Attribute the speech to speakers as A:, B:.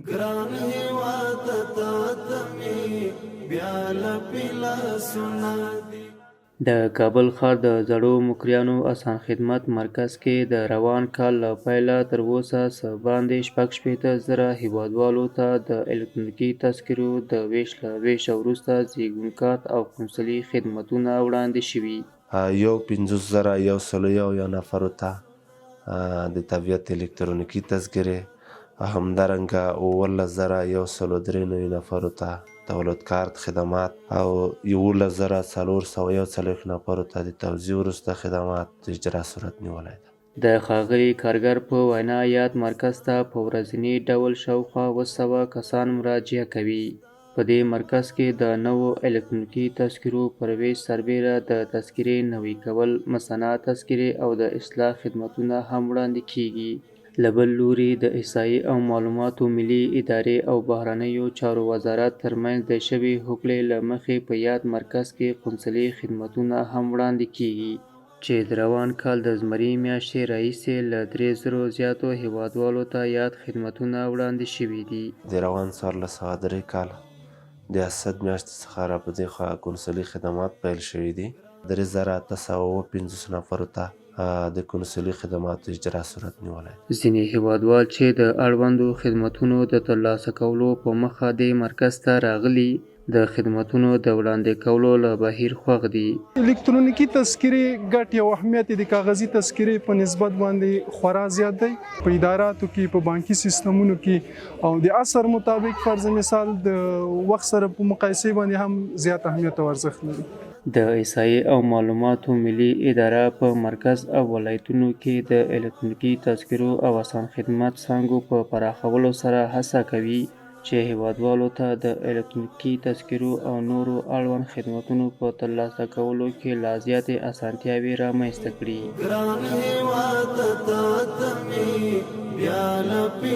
A: ګران هیواد ته ته مې بیا لپې لاسونه دي.
B: د کابل ښار د زړو مکریانو اسان خدمت مرکز کې د روان کال له پیله تر اوسه څه باندې 66,000 هېوادوالو ته د الکترونیکي تذکرو د وېش له وېشه وروسته زېږون کارت او قونسلي خدمتونه وړاندې شوي.
C: یو 50,101 یو نفرو ته د طبیعت الکترونیکي تذکرې او همدارنګه 17,193 نفرو ته تولد کارت خدمات او 11,441 نفرو ته د توزیع وروسته خدمات اجرا صورت نیولی ده.
B: د ښاغلي کارګر په وینا، یاد مرکز ته په ورځني ډول شاوخوا 700 کسان مراجعه کوي. په دې مرکز کې د نوو الکترونیکي تذکرو پر وېش سربېره د تذکرې نوي کول، مثنی تذکرې او د اصلاح خدمتونه هم وړاندې کېږي. له بل لوري د احصایې او معلوماتو ملي ادارې او بهرنیو چارو وزارت ترمنځ د شوې هوکړې له مخې په یاد مرکز کې قونسلي خدمتونه هم وړاندې کېږي، چې د روان کال د زمري میاشتې راهیسې له 3000 زیاتو هېوادوالو ته یاد خدمتونه وړاندې شوي دي.
C: د روان 1403 کال د اسد میاشتې څخه را په دې خوا قونسلي خدمات پیل شوي دي. 3857 نفرو ته د قونسلي خدماتو اجرا صورت نیولی دی.
B: ځینې هېوادوال چې د اړوندو خدمتونو د ترلاسه کولو په موخه دې مرکز ته راغلي، د خدمتونو د وړاندې کولو له بهیر خوښ دي.
D: الکترونیکي تذکرې ګټې او اهمیت یې د کاغذي تذکرې په نسبت باندې خورا زیات دی. په اداراتو کې، په بانکي سیستمونو کې او د عصر مطابق فرض مثال د وخت سره په مقایسې باندې هم زیات اهمیت او ارزښت لري.
B: د احصایې او معلوماتو ملي اداره په مرکز او ولایتونو کې د الکترونیکي تذکرو او اسان خدمت څانګو په پراخولو سره هڅه کوي چې هېوادوالو ته د الکترونیکي تذکرو او نورو اړوند خدمتونو په ترلاسه کولو کې لا زیاتې اسانتیاوې رامنځته کړي.
A: ګران هیواد ته ته مې بیا لپې